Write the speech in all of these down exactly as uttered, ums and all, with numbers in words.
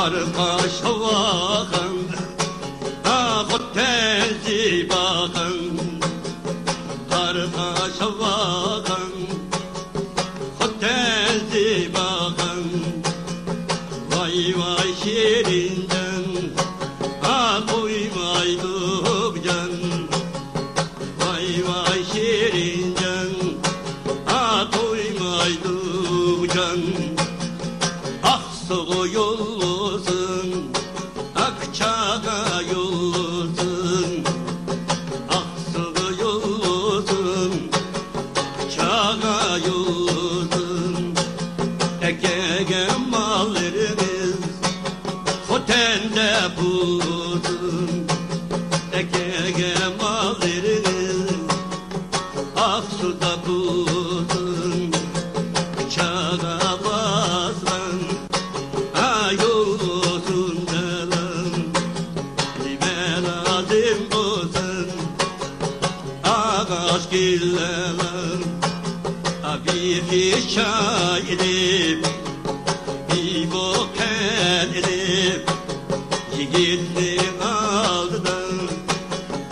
قارقاش ھاۋاغاڭ، ئا خوتەن زىباغاڭ، قارقاش ھاۋاغاڭ، خوتەن زىباغاڭ. ۋاي ۋاي شېرىنجان، ئا قويمايدۇ جان. ۋاي ۋاي شېرىنجان، ئا تويمايدۇ جان. ئاقسۇغا يوللىسۇن، ئاقچاغا يوللىسۇن. ئاقسۇغا يوللىسۇن، ئاقچاغا يوللىسۇن. ئەكەلگەن ماللىرىڭىز خوتەندە بولسۇن، ئەكەلگەن ماللىرىڭىز ئاقسۇدا بولسۇن. چاغا باسقان ئايول بولسۇن دەلەم، نېمە لازىم بولسۇن، ئاغاچ كېلەلەم، ئابىكى چاي ئېلىپ، بىبۇ قەند ئېلىپ، يىگىتنىڭ ئالدىدا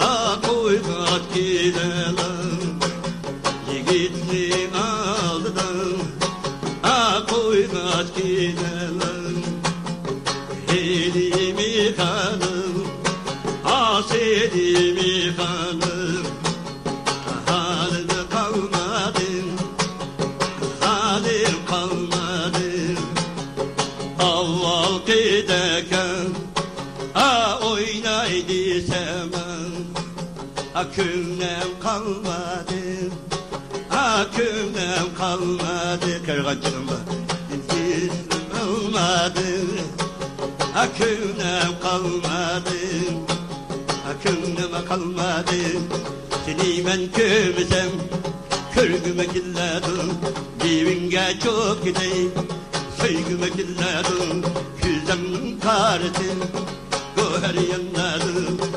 ئاق قويغاچ كېلەلەم. يىگىتنىڭ ئالدىدا ئاق قويغاچ كېلەلەم. ھېلىمۇ خانىم، ئاسىيمۇ خانىم، ھالىدا قالمىدىم، ھالىم قالمىدىم. ئاۋۋالقىدەك ئا ئويناي دېسەم، ئا كۆڭلۈم قالمىدى، ئا كۆڭلۈم قالمىدى. قىرغاچچىلىقىم بار، ئىزدىسەم ئالمىدىم، ئا كۆڭلۈم قالمىدى، ئا كۆڭلۈم قالمىدى. سېنى مەن كۆرمىسەم، كۆرگۈم كېلىدۇ، دىۋىڭگە چوپ كېتەي، سۆيگۈم كېلىدۇ، كۆزۈمنىڭ قارىسى گۆھەر يانىدۇ.